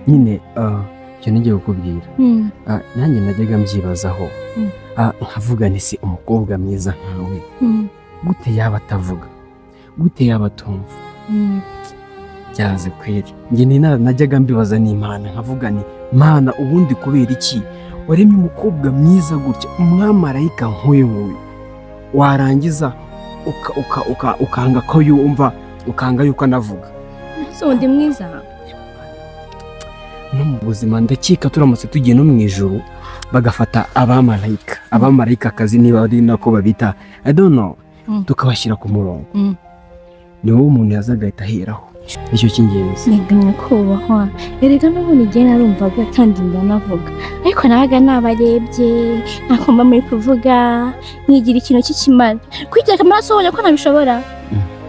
Nyine icyo ngiye kukubwira, nanjye najyaga mbyibazaho, nkavuga nti: "Se umukobwa mwiza nkawe, gute yaba atavuga, gute yaba atumva?" Byaze kweri, njye ni najyaga mbibaza n'Imana, nkavuga ni: "Mana, ubundi kubera iki waremye umukobwa mwiza gutya, umwamarayika nk'uyu nguyu, warangiza ukanga ko yumva, ukanga yuko anavuga?" So ndi mwiza? No mu buzima, ndakeka turamutse tugiye no mu ijuru, bagafata abamarayika, abamarayikakazi, niba ari nako babita, I don't know, tukabashyira ku murongo, ni wowe umuntu yaza agahita aheraho. Nicyo cy'ingenzi. Rega nyakubahwa, erega n'ubundi igihe narumvaga kandi ndanavuga, ariko nabaga nabarebye ntakumva muri kuvuga, nkigira ikintu cy'ikimara kwigira amaraso, ubonye ko nabishobora.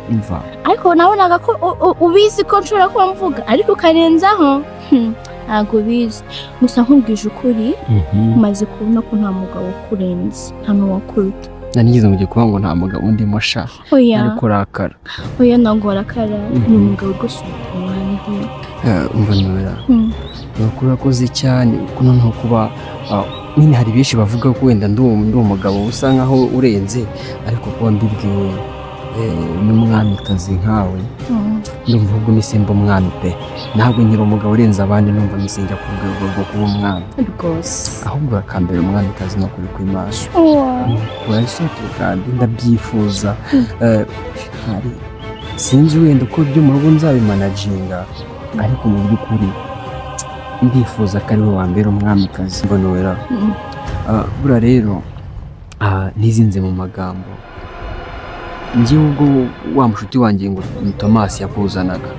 Mva. Ariko nabonaga ko ubizi ko nshobora kuba mvuga, ariko ukarenzaho. Ntabwo ubizi. Gusa nkubwije ukuri, umaze kubona ko nta mugabo ukurenze, nta n'uwakuruta. Nanigeze ngo ugiye kuvuga ngo nta mugabo undimo sha. Oya. Ari kurakara. Oya, ntabwo warakara. Ni umugabo rwose uruta abandi. Umva Noella, ni ukuri urakoze cyane, kuko noneho kuba nyine hari benshi bavuga ko wenda ndi umugabo usa nkaho urenze, ariko kuba mbibwiwe n'umwamikazi nkawe, ndumva ahubwo mise mba umwami pe. Ntabwo nkiri umugabo urenze abandi, numva mise njya ku rwego rwo kuba umwami. Rwose. Ahubwo urakambera umwamikazi, no kuri kw'Imana. Urasohoke kandi ndabyifuza. Hari sinzi wenda uko ibyo mu rugo nzabimanaginga, ariko mu by'ukuri ndifuza ko ari we wambera umwamikazi. Mbonera, buriya rero, ntizinze mu magambo, njyewe ubwo wa mushuti wanjye ngo ni Thomas yakuzanaga,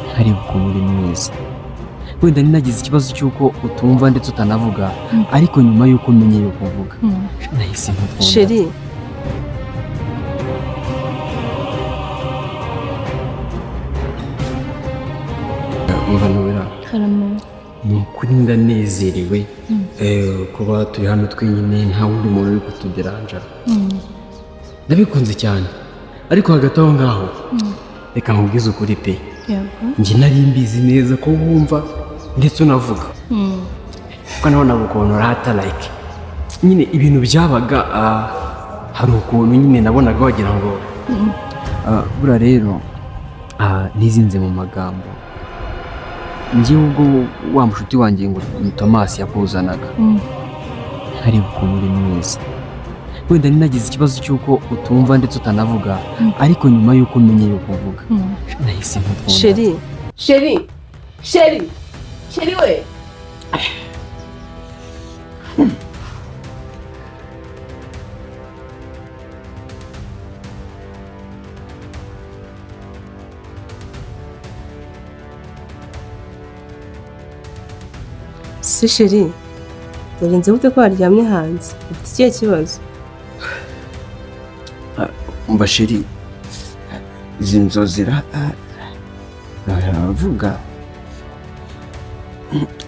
nkareba ukuntu uri mwiza, wenda ninagize ikibazo cy'uko utumva ndetse utanavuga, ariko nyuma y'uko umenye yuko uvuga, nahise nkukunda. Chéri. Umva Noella, Karame. ni ukuri ndanezerewe kuba turi hano twenyine, nta wundi muntu uri kutuderanja. Ndabikunze cyane. Ariko hagati aho ngaho, reka nkubwize ukuri pe. Yego. Njye nari mbizi neza ko wumva ndetse unavuga, kuko nabonaga ukuntu urata, like nyine ibintu byabaga, hari ukuntu nyine nabonaga wagira ngo buriya rero, ntizinze mu magambo, njyewe ubwo wa mushuti wanjye ngo ni Thomas yakuzanaga, nkareba ukuntu uri mwiza, wenda ninagize ikibazo cy'uko utumva ndetse utanavuga, ariko nyuma y'uko umenye yuko uvuga, nahise nkukunda. Chéri, chéri, chéri, chéri we! Se chéri, wagenze gute ko waryamye hanze? Ufite ikihe kibazo? Umva chéri, izi nzozi aravuga.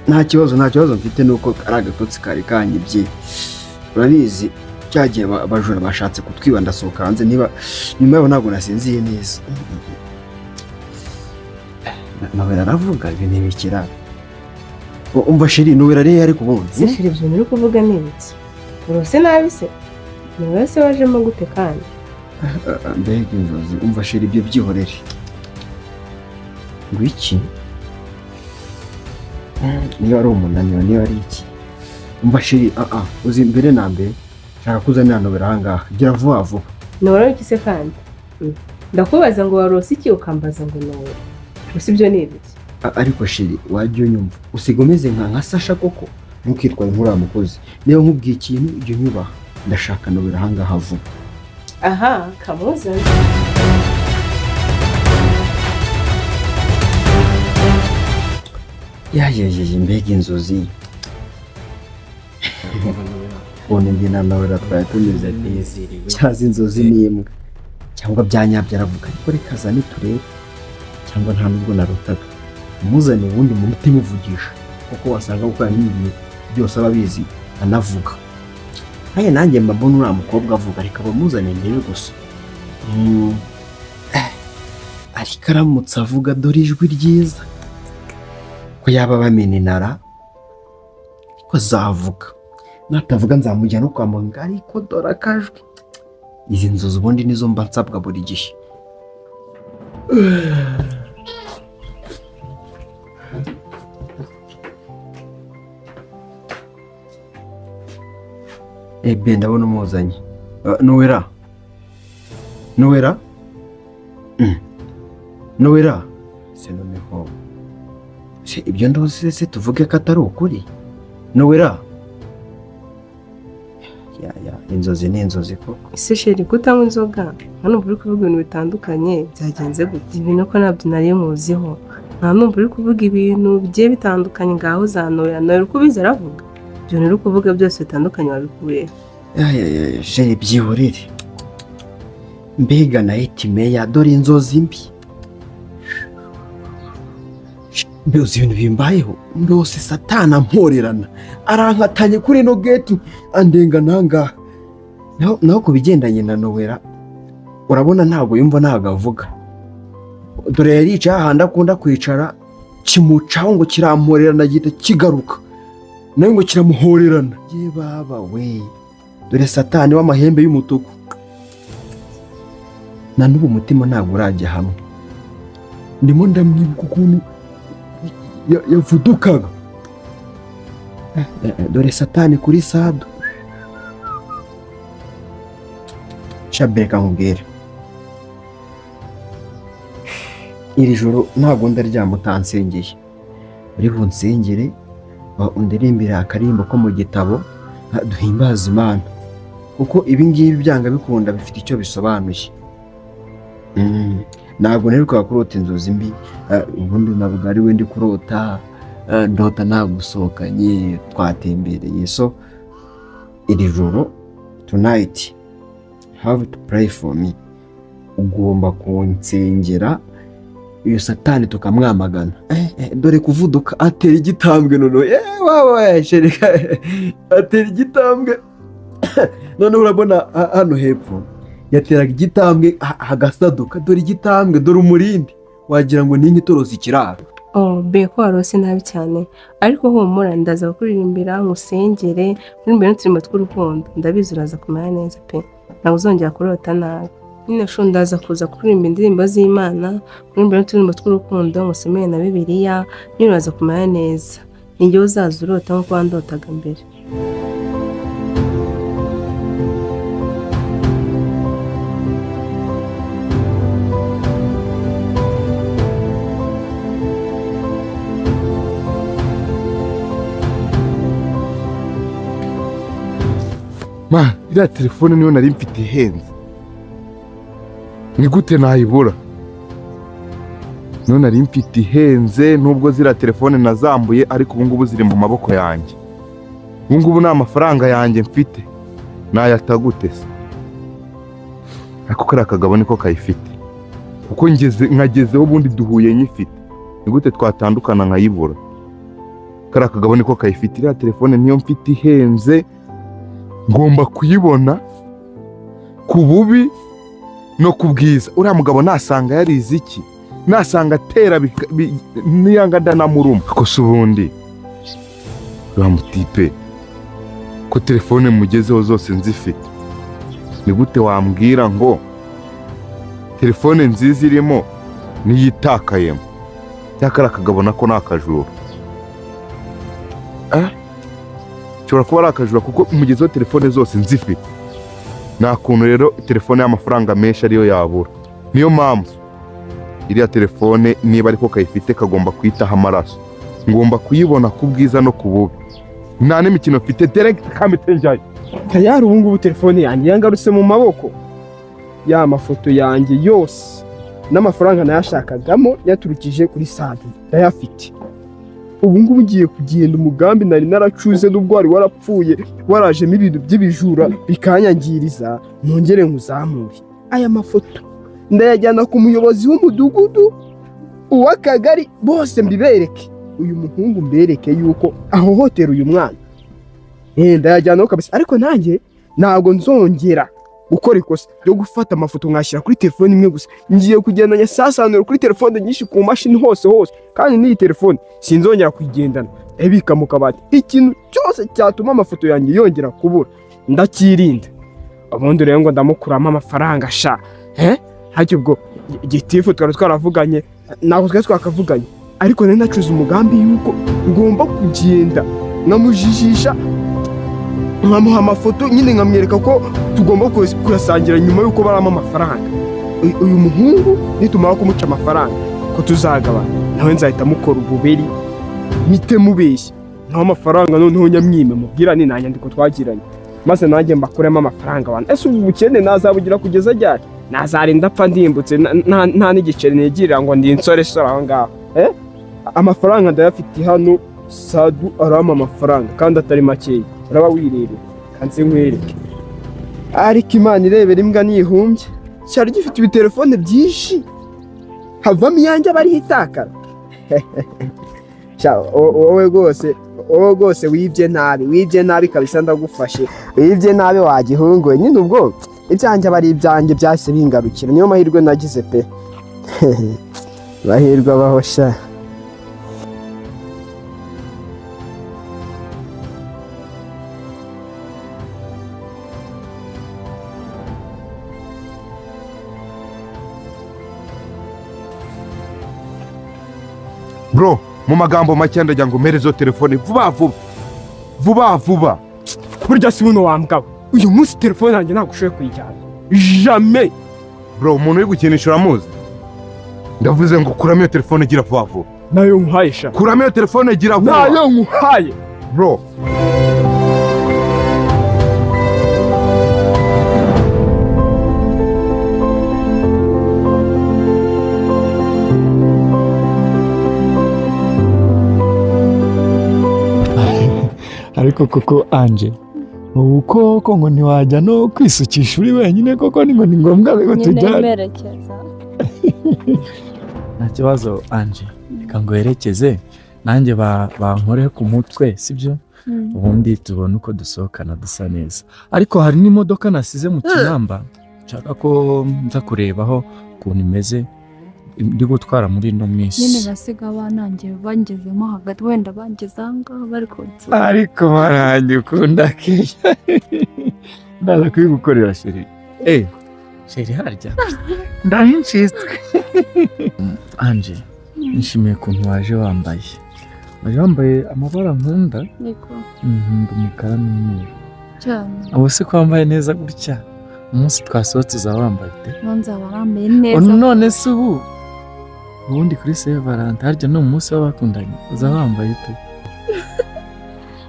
Nta kibazo, nta kibazo mfite, nuko ari agatotsi kari kanyibye. Urabizi cya gihe abajura bashatse kutwiba, ndasohoka hanze, niba nyuma yaho ntabwo nasinziye neza. Nawe aravuga, ibi ntibikira. Umva chéri, nubera rero, ariko ubundi Se chéri, ibyo bintu uri kuvuga ni ibiki? Urose nabi se? Ni wowe se wajemo gute kandi? Mbega inzozi! Umva chéri, ibyo byihorere. Ngo iki? Niba ari umunaniro, niba ari iki? Umva chéri, uzi mbere na mbere nshaka ko uzanira Nobera ahangaha, gira vuba vuba. Nora iki se kandi? Ndakubaza ngo warose iki, ukambaza ngo nora. Gusa ibyo ni ibiki? Ariko chéri, wajya unyumva, usiga umeze nka Sasha koko. Ntukitware nk'uriya mukozi. Niba nkubwiye ikintu, jya unyubaha. Ndashaka Nobera ahangaha vuba. Aha kamuzane. Yayayeye, mbega inzozi! Ukuntu njye na Nobera twari tumeze neza, cyaza inzozi ni imbwa cyangwa bya nyabyo aravuga. Ariko reka azane turebe, cyangwa nta nubwo narotaga. Umuzane ubundi mu mutima uvugisha, kuko wasanga gukora n'ibintu byose aba abizi anavuga. Haya, nanjye mba mbona uriya mukobwa avuga. Reka bamuzane ndebe gusa. Ariko aramutse avuga, dore ijwi ryiza. Ko yaba bamenenara, ko azavuga. Natavuga nzamujyana no kwa muganga, ariko dore akajwi. Izi nzozi ubundi nizo mba nsabwa buri gihe. Ebe, ndabona umuzanye. Nowera, Nowera. Nowera se, noneho se ibyo ndose se tuvuge ko atari ukuri? Nowera, ya ya, inzozi ni inzozi koko. Ese chéri, kutanywa inzoga, nta numva uri kuvuga ibintu bitandukanye, byagenze gute? Ibintu ko ntabyo nari muziho, nta numva uri kuvuga ibintu bigiye bitandukanye. Ngaho zanora Noella, uko ubizi aravuga. Ibyo bintu uri kuvuga byose bitandukanye wabikuye? Ya ya ya, chéri, byihorere. Mbega nightmare! Dore inzozi mbi. Mbese ibintu bimbayeho, ndose Satana amporerana, arankatanye kuri ino gate, andenga nangaha. Naho ku bigendanye na Nowera, urabona ntabwo yumva, ntabwo avuga. Dore yari yicaye ahandi akunda kwicara, kimucaho ngo kiramporerana, gihita kigaruka nawe ngo kiramuhorerana. Ye baba we, dore Satani w'amahembe y'umutuku! Na n'ubu umutima ntabwo urajya hamwe. Ndimo ndamwibuka ukuntu yavudukaga. Dore Satani kuri sado. Shabe, reka nkubwire, iri joro ntabwo ndaryama utansengeye. Uri bunsengere, undirimbire akaririmbo ko mu gitabo, duhimbaze Imana, kuko ibi ngibi byanga bikunda bifite icyo bisobanuye. Ntabwo nerukaga kurota inzozi mbi. Ubundi ntabwo ari we ndi kurota. Ndota nagusohokanye, twatembereye. So iri joro, tonight, have to pray for me. Ugomba kunsengera iyo Satani tukamwamagana. Dore kuvuduka, atera igitambwe noneho. Wawe chéri, atera igitambwe noneho. Urabona hano hepfo yateraga igitambwe hagasaduka. Dore igitambwe, dore umurindi, wagira ngo ni inkitorosi ikiraro. Oh be, ko warose nabi cyane! Ariko humura, ndaza kukuririmbira, nkusengere, nkuririmbire n'uturimo tw'urukundo. Ndabizi uraza kumera neza pe, ntabwo uzongera kurota nabi nyine. Shu, ndaza kuza kuririmba indirimbo z'Imana, kuririmba n'uturimo tw'urukundo, nkusomere na Bibiliya nyine, uraza kumera neza. Ni njyewe uzaza urota nk'uko wandotaga mbere. Ma, iriya telefone niyo nari mfite ihenze, ni gute nayibura? Niyo nari mfite ihenze. Nubwo ziriya telefone nazambuye, ariko ubu ngubu ziri mu maboko yanjye. Ubu ngubu ni amafaranga yanjye mfite, nayata gute se? Ariko kariya kagabo niko kayifite, kuko ngeze nkagezeho ubundi duhuye nyifite. Ni gute twatandukana nkayibura? Kariya kagabo niko kayifite. Iriya telefone niyo mfite ihenze, ngomba kuyibona ku bubi no ku bwiza. Uriya mugabo nasanga yarize iki, nasanga atera niyanga ndanamuruma. Ko se ubundi uriya mutipe, ko telefone mugezeho zose nzifite, ni gute wambwira ngo telefone nziza irimo niyitakayemo? Cyangwa kariya kagabo nako ni akajura? Nshobora kuba ari akajura, kuko mugezeho telefone zose nzifite. Nta kuntu rero telefone y'amafaranga menshi ariyo yabura. Niyo mpamvu iriya telefone, niba ariko kayifite, kagomba kuyitaho amaraso. Ngomba kuyibona ku bwiza no ku bubi, nta n'imikino mfite. Direct kamite njyayo. Tayari ubu ngubu telefone yanjye yangarutse mu maboko, ya mafoto yanjye yose n'amafaranga nayashakagamo yaturukije kuri sade ndayafite. Ubu ngubu ugiye kugenda umugambi nari naracuze, n'ubwo wari warapfuye, warajemo ibintu by'ibijura bikanyangiriza, nongere nkuzamure. Aya mafoto ndayajyana ku muyobozi w'umudugudu, uw'akagari, bose mbibereke. Uyu muhungu mbereke yuko ahohotera uyu mwana. Ndayajyanaho kabisa, ariko nanjye ntabwo nzongera. Gukora ikosa ryo gufata amafoto nkashyira kuri telefone imwe gusa, ngiye kugenda nyasasanura kuri telefone nyinshi, ku mashini, hose hose. Kandi n'iyi telefone sinzongera kuyigendana, ndayibika mu kabati. Ikintu cyose cyatuma amafoto yanjye yongera kubura ndakirinda. Ubundi rero ngo ndamukuramo amafaranga sha. Hajya ubwo gitifu twari twaravuganye, ntabwo twari twakavuganye, ariko nari nacuze umugambi yuko ngomba kugenda nkamujijisha, nkamuha amafoto nyine, nkamwereka ko tugomba kuyasangira nyuma y'uko baramo amafaranga. Uyu muhungu nitumara kumuca amafaranga ko tuzagabana nawe, nzahita mukora ububeri, mpite mubeshya naho amafaranga, noneho nyamwime, mubwira ni nta nyandiko twagiranye, maze nanjye mbakuremo amafaranga. Abantu, ese ubu bukene nazabugira kugeza ryari? Nazarinda apfa ndimbutse, nta n'igiceri nigirira ngo ndi insoresore aho ngaho? Amafaranga ndayafite hano. Sadu arampa amafaranga kandi atari makeya, uraba wirebera. Kanze nkwereke. Ariko Imana irebera imbwa ntihumbye. Cyari gifite ibitelefone byinshi, havamo iyanjye aba ariho itakara. Sha, wowe rwose wibye nabi, wibye nabi kabisa, ndagufashe, wibye nabi wagihunguwe. Nyine ubwo ibyanjye aba ari ibyanjye, byahise bingarukira, niyo mahirwe nagize pe. Mahirwe abaho sha. Bro, mu magambo make, ndagira ngo mpere izo telefone vuba vuba vuba vuba. Burya si buno wa mbwa we, uyu munsi telefone yanjye ntabwo ushoboye kuyijyana, jamais. Bro, umuntu uri gukinisha uramuzi. Ndavuze ngo kuramo iyo telefone, gira vuba vuba. Nayo nkuhaye sha. Kuramo iyo telefone, gira vuba. Nayo nkuhaye. Bro. Ariko koko Anje, ubu koko ngo ntiwajya no kwisukisha uri wenyine koko? Ni ngo ni ngombwa ngo Nyine tujyane? Merekeza. Nta kibazo Anje, reka nguherekeze nanjye bankore ku mutwe, sibyo? Ubundi tubone uko dusohokana dusa neza. Ariko hari n'imodoka nasize mu kinamba, nshaka ko nza kurebaho ukuntu imeze, ndi gutwara muri ino minsi. Nyine basiga banangiye bangezemo hagati, wenda bangeze aha ngaha bari kunsura. Ariko marangi ukunda keya, ndaza kubigukorera chérie. Chérie, harya ndahinshiswe. Anje, nishimiye ukuntu waje wambaye amabara nkunda. Niko. Nkunda umukara n'umweru. Cyane. Ubu se ko wambaye neza gutya, umunsi twasohotse uzaba wambaye ute? Nzaba nambaye neza. None se ubundi kuri Saint Valentin, harya ni umunsi w'abakundanye, uzaba wambaye ute?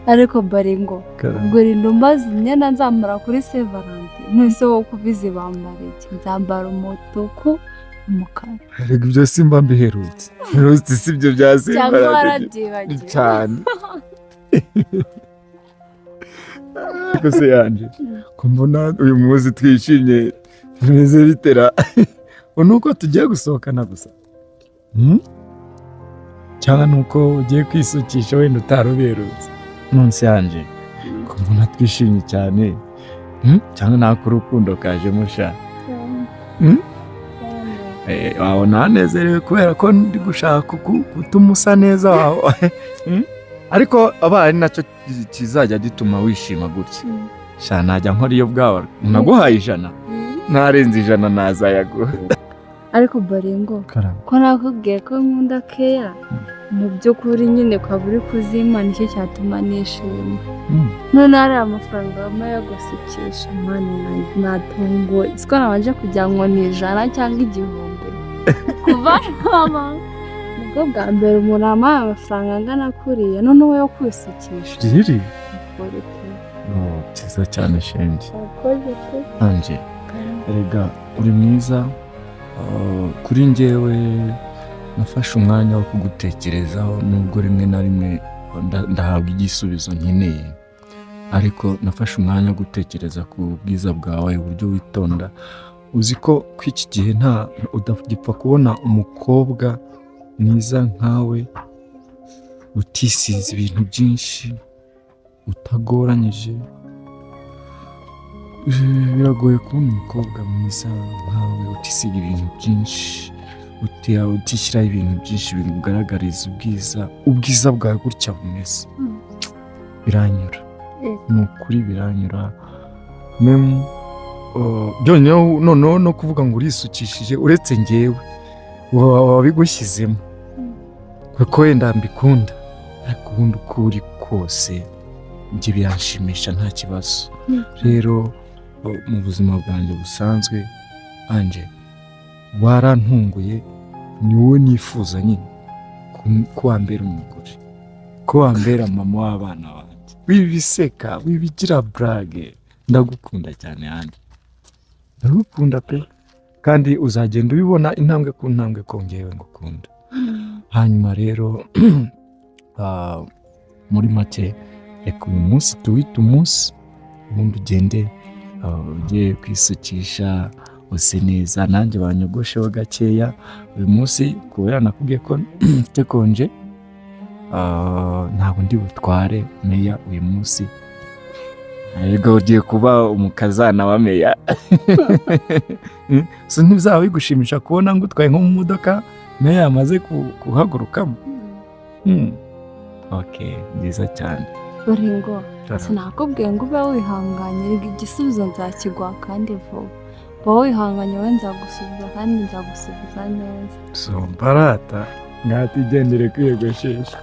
Ariko baringo, ubwo rinda umbaza imyenda nzambara kuri Saint Valentin? None wowe kubizi bambara iki? Nzambara umutuku, umukara. Erega ibyo simba mbiherutse mperutse, si ibyo bya Saint Cyangwa Valentin. warabyibagiwe? Cyane. Ariko se yanje, ko mbona uyu munsi twishimye, bimeze bitera? Ubu ni uko tugiye gusohokana gusa? Cyangwa ni uko ugiye kwisukisha wenda utari uberutse? Nonse yanje, ko mbona twishimye cyane? Cyangwa nako urukundo kajemo sha? Wabona hanezerewe kubera ko ndi gushaka gutuma usa neza wawe. Ariko abaye ari nacyo kizajya gituma wishima gutya, sha najya nkora iyo bwaba naguhaye 100, ntarenze 100 nazayaguha. Ariko baringo, ko nakubwiye ko nkunda keya mu by'ukuri, nyine ukaba uri kuzima, nicyo cyatuma nishima. None hari amafaranga bamwe yo gusukisha, mani yanjye natunguwe. Siko nabanje kugira ngo ni 100 cyangwa 1000. Kuva mama, nibwo bwa mbere umuntu ampaye amafaranga angana kuriya, noneho yo kwisukisha. Riri. Ukore pe. Oh, byiza cyane shenge. Urakoze pe. Anje, erega uri mwiza. Kuri njyewe nafashe umwanya wo kugutekerezaho, nubwo rimwe na rimwe ndahabwa igisubizo nkeneye, ariko nafashe umwanya wo gutekereza ku bwiza bwawe, uburyo witonda. Uzi ko ku iki gihe nta udagipfa kubona umukobwa mwiza nkawe, utisize ibintu byinshi, utagoranyije. Biragoye kubona umukobwa mwiza nkawe utisiga ibintu byinshi, utishyiraho ibintu byinshi bikugaragariza ubwiza bwawe gutya bumeze. Biranyura, ni ukuri biranyura. Byonyine noneho no kuvuga ngo urisukishije, uretse ngewe wabigushyizemo kuko wenda mbikunda, ariko ubundi uko uri kose njye biranshimisha nta kibazo. Rero mu buzima bwanjye busanzwe Anje warantunguye, ni wowe nifuza nyine ko wambera umugore, ko wambera mama w'abana banjye. Wibiseka, wibigira burage, ndagukunda cyane Anje, ndagukunda pe, kandi uzagenda ubibona intambwe ku ntambwe ko ngewe ngukunda. Hanyuma rero muri make reka uyu munsi tuwite umunsi, ubundi ugende ujye kwisukisha use neza, nanjye banyogosheho gakeya uyu munsi kubera nakubwiye ko mfite konje, ntabwo ndi butware meya uyu munsi. Yego ugiye kuba umukazana wa meya. So ntibizaba bigushimisha kubona ngutwaye nko mu modoka meya yamaze kuhagurukamo? Okay, byiza cyane. Baringo, sinakubwiye ngo ube wihanganye, rega igisubizo nzakiguha kandi vuba. Uba wihanganye wowe, nzagusubiza kandi nzagusubiza neza. So mbarata mwatigendere kwiyogoshesha.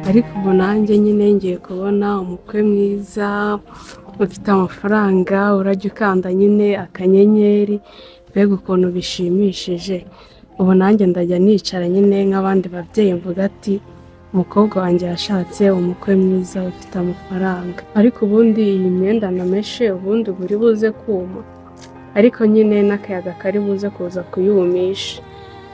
Ariko ubu nanjye nyine ngiye kubona umukwe mwiza ufite amafaranga, urajya ukanda nyine akanyenyeri, mbega ukuntu bishimishije. Ubu nanjye ndajya nicara nyine nk'abandi babyeyi mvuga ati umukobwa wanjye yashatse umukwe mwiza ufite amafaranga. Ariko ubundi iyi myenda nameshe ubundi buri buze kuma, ariko nyine n'akayaga kari buze kuza kuyumisha.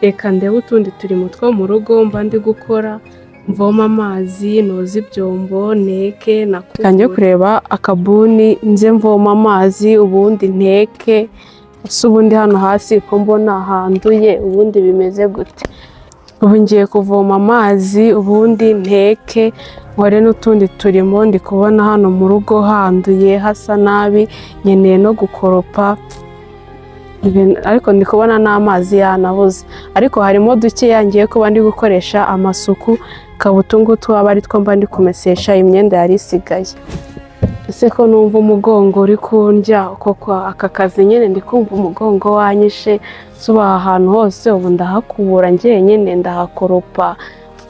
Reka ndebe utundi turimo two mu rugo mba ndi gukora, mvoma amazi, noza ibyombo, nteke. Njye kureba akabuni nze mvoma amazi ubundi nteke. Ese ubundi hano hasi ko mbona handuye ubundi bimeze gute? Ubu ngiye kuvoma amazi ubundi nteke, nkore n'utundi turimo. Ndi kubona hano mu rugo handuye hasa nabi, nkeneye no gukoropa, ariko ndi kubona n'amazi yanabuze. Ariko harimo dukeya ngiye kuba ndi gukoresha amasuku, kabutungutu aba ari two mba ndi kumesesha imyenda yari isigaye. Ese ko numva umugongo uri kundya koko, aka kazi nyine ndi kumva umugongo wanyishe. Suba ahantu hose ubu ndahakubura njyenyine, ndahakoropa,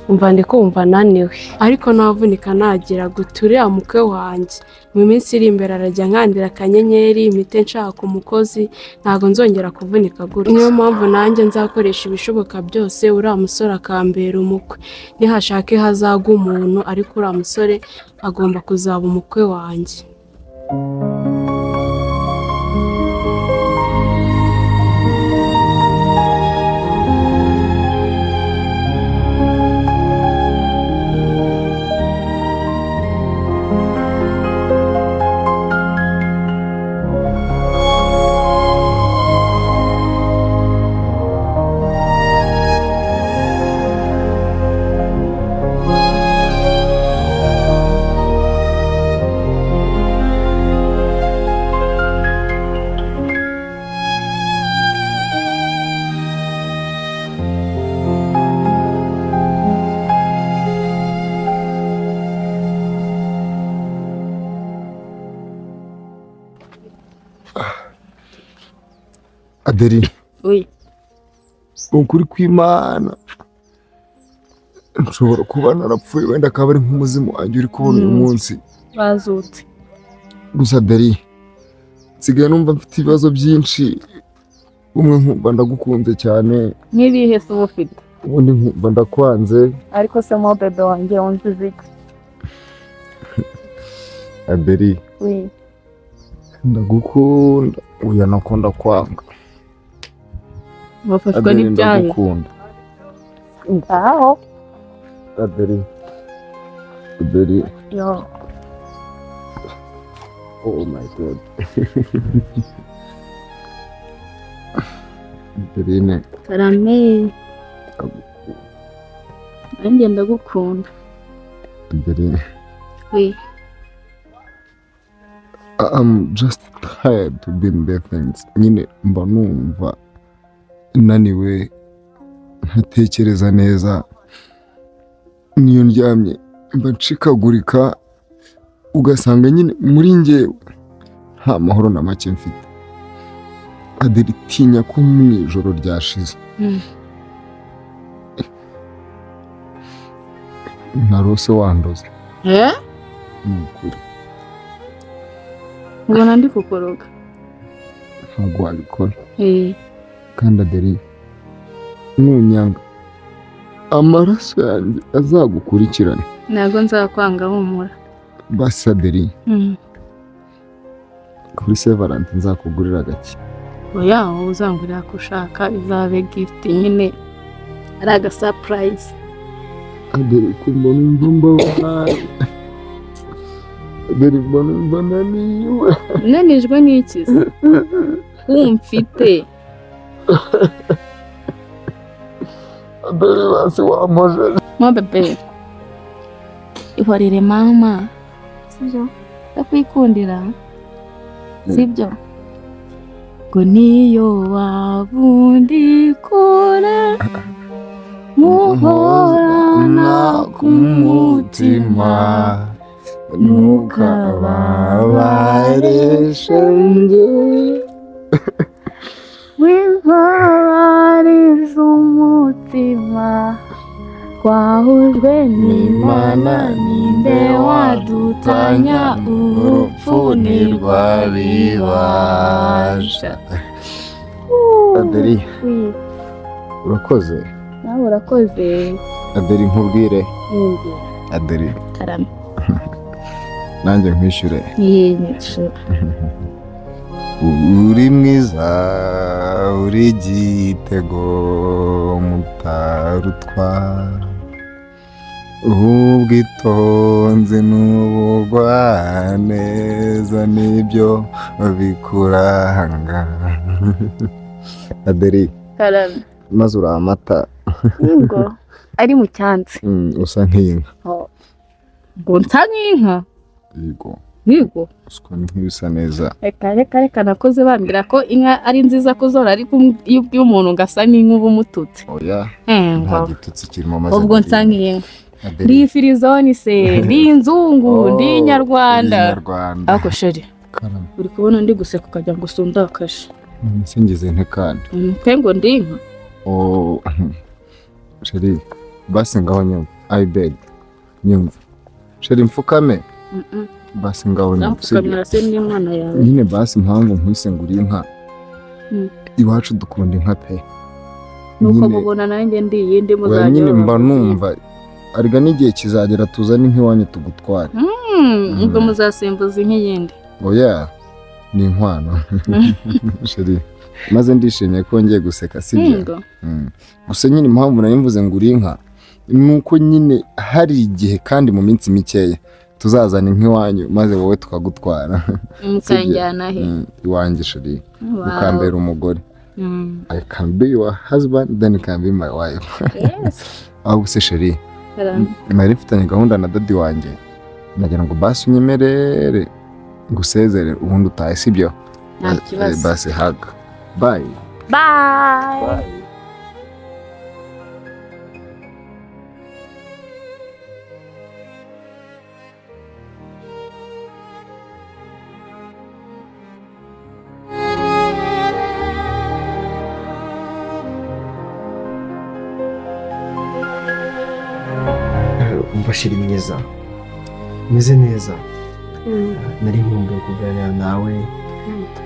umva ndi kumva naniwe. Ariko navunika nagira guti uriya mukwe wanjye mu minsi iri imbere arajya nkandira akanyenyeri, imite nshaka umukozi, ntabwo nzongera kuvunika gutya. Niyo mpamvu nanjye nzakoresha ibishoboka byose uriya musore akambera umukwe. Nihashake hazagwa umuntu, ariko uriya musore agomba kuzaba umukwe wanjye. Adeli, Oui. Ukuri kw'Imana nshobora kuba narapfuye, wenda akaba ari nk'umuzimu wanjye uri kubona uyu munsi. Bazutse. Gusa Adeli, nsigaye numva mfite ibibazo byinshi. Umwe nkumva ndagukunze cyane. Nk'ibihe se uba ufite? Ubundi nkumva ndakwanze. Ariko se mo bebe wanjye wumva iki? Adeli, Oui. ndagukunda. Oya nako ndakwanga. Bafashwa n'ibyayo. Ndagukunda. Ngaho. Adeli. Adeli. Yo. Oh my God. Adeline. Karame. Nanjye ndagukunda. Dore. We. I'm just tired to be in bad things. Nyine mba numva naniwe, ntatekereza neza, niyo ndyamye mba ncikagurika, ugasanga nyine muri njyewe nta mahoro na make mfite. Adeli, tinya ko mu ijoro ryashize narose wandoze. Eh? Ni ukuri. Ubona ndi kukoroga. Ntabwo wabikora. Eh. Kandi Adeli, nunyanga amaraso yanjye azagukurikirana. Ntabwo nzakwanga, humura. Basi Adeli, kuri Saint Valentin nzakugurira agaki. Oya, wowe uzangurira ko ushaka, izabe gift nyine, ari aga surprise. Adeli, kumva numva mbabaye. Adeli, mba numva naniwe. Unanijwe n'iki se? Umfite. Adeli, basi wampojeje. Mo bébé. Ihorere mama. Sibyo? Ndakwikundira. Sibyo? Ngo niyo wabundi kure muhorana ku mutima, ntukababareshe shenge. Wibabariza umutima, twahujwe n'Imana, ninde wadutanya? Urupfu ntirwabibasha. Adeli, urakoze. Nawe urakoze. Adeli, nkubwire. Adeli. Karame. Nanjye nkwishyure. Yee. Uri mwiza, uri igitego mutarutwa, ubwitonzi n'ubugwaneza nibyo bikuranga. Adeli. Karame. Maze uri amata. Ngo ari mu cyansi. Usa nk'inka. Ngo nsa nk'inka? Yego. Yego. Uswa nk'ibisa neza. Reka reka reka, nakoze bambwira ko inka ari nziza kuzora, ariko iyo ubwiye umuntu ngo asa n'inka uba umututse. Oya. Nta gitutsi kirimo maze. Ubwo nsa nk'inka. Ndi ifirizoni se, ndi inzungu, ndi inyarwanda. Ariko chéri, uri kubona ndi guseka ukagira ngo sundakaje. Nsingize nte kandi? Twe ngo ndi inka. Oh, chéri, basi ngaho nyumva. I beg. Nyumva. Chéri, mfukame. Basi ngaho nyumva. Mfukamira se ndi mwana yawe. Nyine basi impamvu nkwise ngo uri inka. Iwacu dukunda inka pe. Nuko mubona nanjye ndi iyindi muzajya. Nyine mba numva arga n'igihe kizagera tuzane inka iwanyu tugutware. Ubwo muzasimbuza inka yindi. Oya, ni inkwano. Chéri, maze ndishimye ko ngiye guseka, sibyo? Gusa nyine impamvu nari mvuze ngo uri inka nuko nyine hari igihe kandi mu minsi mikeya tuzazana inka iwanyu maze wowe tukagutwara. Mukanjyana he? Iwanjye chéri, ukambera umugore. I can be your husband, then you can be my wife. Yes. Ahubwo se chéri, nari mfitanye gahunda na daddy wanjye, nagira ngo basi unyemerere ngusezere ubundi utahe, sibyo? Nta kibazo. Basi hug. Bye. Bye. Bye. Umva chéri mwiza, meze neza. Nari nkumbuye kuganira nawe,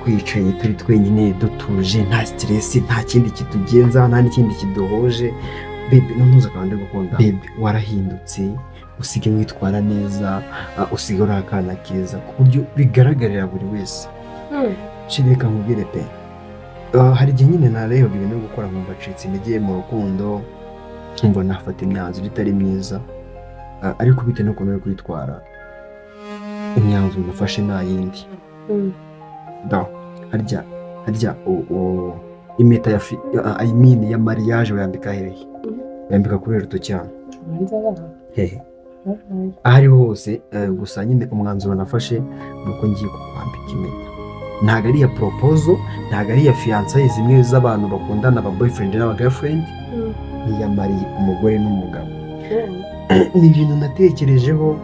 twicaye turi twenyine dutuje, nta stress, nta kindi kitugenza, nta n'ikindi kiduhuje. Bébé, ntuza kandi gukunda. Bébé, warahindutse, usigaye witwara neza, usigaye uri akana keza ku buryo bigaragarira buri wese. Chéri, reka nkubwire pe, hari igihe nyine narebaga ibintu byo gukora nkumva acitse intege mu rukundo, nkumva nafata imyanzuro itari myiza, ariko bitewe n'ukuntu uri kwitwara, imyanzuro nafashe nta yindi. Harya harya impeta ya I mean ya mariage wayambika hehe? Yambika kuri rutoki hano. Ubanza baha. Hehe? Aho ariho hose. Gusa nyine umwanzuro nafashe ni uko ngiye kukwambika impeta. Ntabwo ari iya proposal, ntabwo ari iya fiançailles zimwe z'abantu bakundana, aba boyfriend n'aba girlfriend. Niyamariye umugore n'umugabo. Ni ibintu natekerejeho,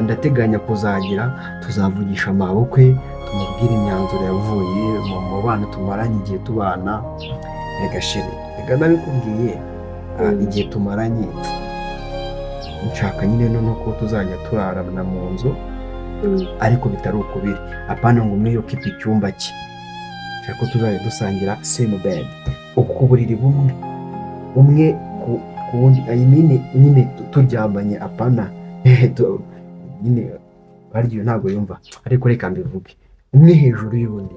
ndateganya kuzagira, tuzavugisha amabukwe, tumubwire imyanzuro yavuye mu mubano tumaranye igihe tubana. Reka chérie, reka nabikubwiye, igihe tumaranye nshaka nyine noneho ko tuzajya turarana mu nzu, ariko bitari ukubiri, apana ngo umwe yokipe icyumba cye. Nshaka ko tuzajya dusangira same bed, ku buriri bumwe, umwe ku wundi, I mean nyine turyamanye, apana nyine barya ntabwo yumva, ariko reka mbivuge, umwe hejuru y'undi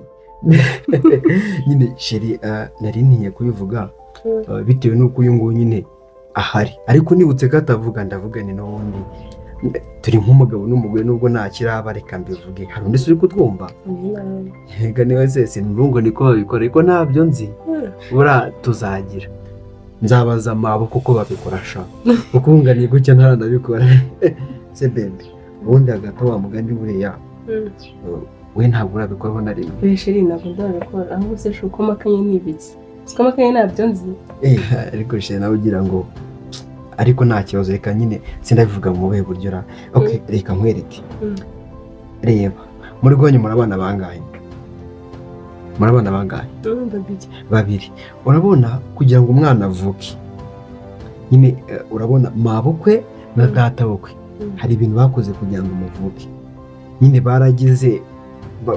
nyine. Chérie, nari ntiye kubivuga bitewe n'uko uyu nguyu nyine ahari, ariko nibutse ko atavuga, ndavuga ni n'ubundi turi nk'umugabo n'umugore, nubwo nta kiraba, reka mbivuge. Hari undi se uri kutwumva? Reka niba se sinumva ngo niko babikora, ariko ntabyo nzi. Buriya tuzagira, nzabaza amaboko uko babikora sha, kuko wunganiye gutya ntaranabikora se. Bébé, ubundi hagati wa mugani buriya we ntabwo urabikoraho na rimwe? Oya chérie, ntabwo ndabikora. Ahubwo se shu, ko makanye ni ibiki? Siko makanye ntabyo nzi. Ariko chérie, nawe ugira ngo, ariko nta kibazo, reka nyine sindabivuga mu buhe buryo ra. Okay, reka nkwereke. Reba, muri rwanyu muri abana bangahe? Muri abana bangahe? Babiri. Babiri. Urabona kugira ngo umwana avuke nyine, urabona mabukwe na databukwe hari ibintu bakoze kugira ngo umuvuke nyine, baragize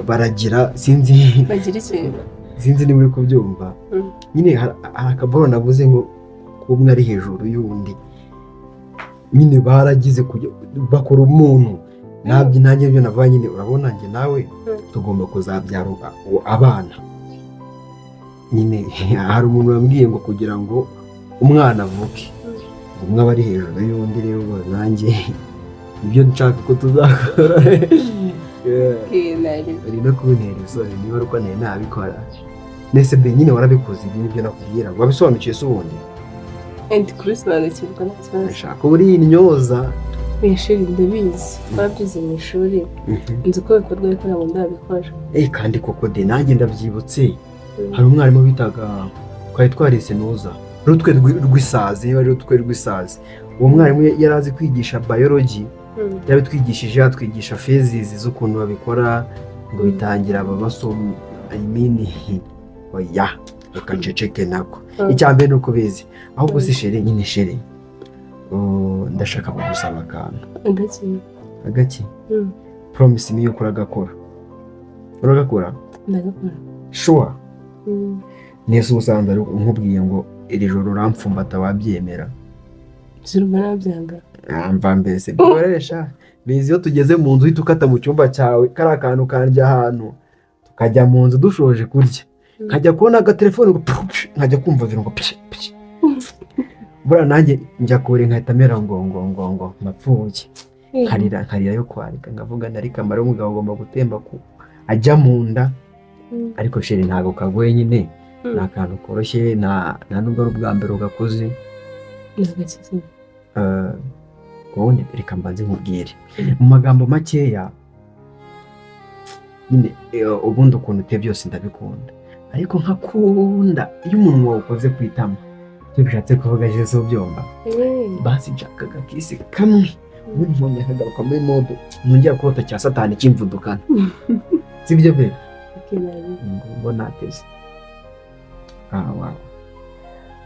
baragira, sinzi. Bagira ikintu. Sinzi niba uri kubyumva. Nyine hari akaboro navuze ngo umwe ari hejuru y'undi, nyine baragize bakora umuntu. Ntabyo nanjye ibyo navuga nyine, urabona njye nawe tugomba kuzabyara abana. Nyine hari umuntu wambwiye ngo kugira ngo umwana avuke, umwe aba ari hejuru y'undi. Rero nanjye ibyo nshaka ko tuzakora. Uri no kuntera isoni niba ari uko nari nabikora. Nese be nyine warabikoze? Ibi nibyo nakubwira ngo wabisobanukiwe se ubundi? Ndi kubisobanukirwa, nta kibazo. Nshaka uba uri intyoza. Mu ishuri ndabizi, twarabyize mu ishuri, nzi uko bikorwa, ariko ntabwo ndabikora. Eh, kandi koko de, nanjye ndabyibutse, hari umwarimu bitaga, twari twarise nuza rutwe rw'isazi, niba ari rutwe rw'isazi. Uwo mwarimu yari azi kwigisha biology, yarabitwigishije, atwigisha phases z'ukuntu babikora, ngo bitangira aba basoma, I mean, oya, reka nceceke nako. Icya mbere ni uko bizi. Ahubwo si chérie nyine, chérie, oh, ndashaka kugusaba akantu. Agaki? Agaki? Promise me yuko uragakora. Uragakora? Ndagakora. Sure? Neza? Ubusanzwe ari nkubwiye ngo iri joro urampfumbata, wabyemera? Zirumva nabyanga? Mva mbese, bikoresha bizi, iyo tugeze mu nzu uhita ukata mu cyumba cyawe, kariya kantu kandya ahantu, tukajya mu nzu dushoje kurya, nkajya kubona agatelefone ngo pu, pu, nkajya kumva biri ngo pyi pyi. Buriya nanjye njya kure nkahita mera ngo mpapfuye, nkarira, nkarira yo kwarika, nkavuga nari kamara umugabo agomba gutemba ku ajya mu nda. Ariko chérie, ntabwo kagoye nyine, ni akantu koroshye, nta nubwo ari ubwa mbere ugakoze. Ni agakiza. Ubundi reka mbanze nkubwire mu magambo makeya nyine, ubundi ukuntu uteye byose ndabikunda, ariko nkakunda iyo umunwa wawe ukoze ku itama. Icyo bishatse kuvuga jewe ubyumva. Basi nshaka agakiss kamwe, ubundi nkongera nkagaruka muri mode, nongera kurota cya satani kimvudukana, sibyo be? Ngo nateze, ah wow.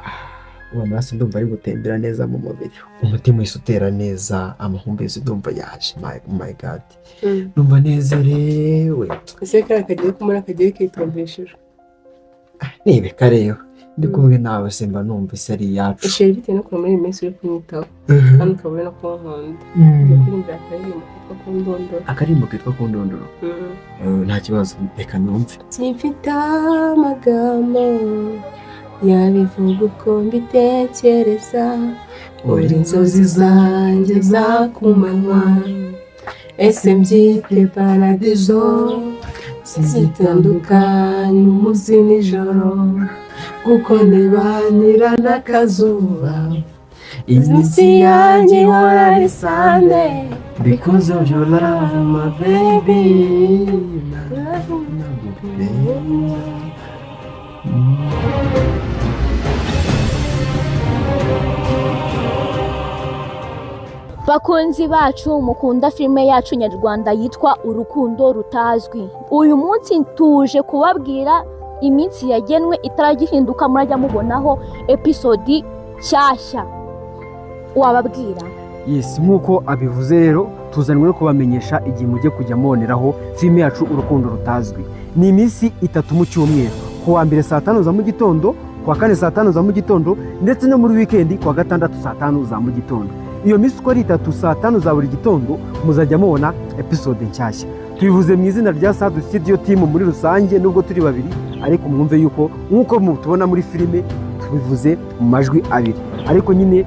Ah, uwo amaraso ndumva ari gutembera neza mu mubiri, umutima uhise utera neza, amahumbezi ndumva yaje. My God, ndumva nezerewe. Ese kariya kagiye kumara kagiye kitombesheje? Nibeka rero ndi kumwe nawe, simba numva isi ari iyacu. Chérie, bitewe n'ukuntu muri iyi minsi uri kunyitaho kandi ukaba uri no kunkunda, ngiye kuririmba akaririmbo kitwa Kundondoro. Akaririmbo kitwa Kundondoro? Nta kibazo, reka numve. Simfite amagambo yabivuga uko mbitekereza, uri inzozi zanjye za kumanywa, ese mbyite paradizo zitandukanye umunsi nijoro, kuko ntibanira n'akazuba. Iminsi yanjye ihora ari Sunday because of your love, my baby. Bakunzi bacu mukunda filime yacu nyarwanda yitwa Urukundo Rutazwi, uyu munsi tuje kubabwira iminsi yagenwe itarajya ihinduka, murajya mubonaho episode nshyashya. Wababwira? Yes, nk'uko abivuze rero, tuzanwe no kubamenyesha igihe mujye kujya muboneraho filime yacu Urukundo Rutazwi. Ni iminsi 3 mu cyumweru: ku wa mbere saa 5 za mu gitondo, ku wa kane saa 5 za mu gitondo, ndetse no muri wikendi ku wa gatandatu saa 5 za mu gitondo. Iyo minsi uko ari 3 saa 5 za buri gitondo muzajya mubona episode nshyashya. Tubivuze mu izina rya Sadu Studio Team muri rusange, nubwo turi babiri, ariko mwumve yuko nk'uko mutubona muri filime tubivuze mu majwi abiri. Ariko nyine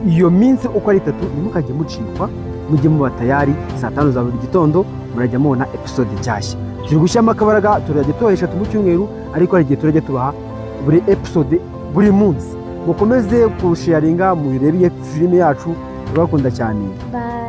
iyo minsi uko ari 3 ntimukajye mucikwa, mujye muba tayari saa 5 za buri gitondo murajya mubona episode nshyashya. Turi gushyiramo akabaraga, turajya tubaha 3 mu cyumweru, ariko hari igihe turajya tubaha buri episode buri munsi. Mukomeze kusharinga, murebe filime yacu, turabakunda cyane. Bye.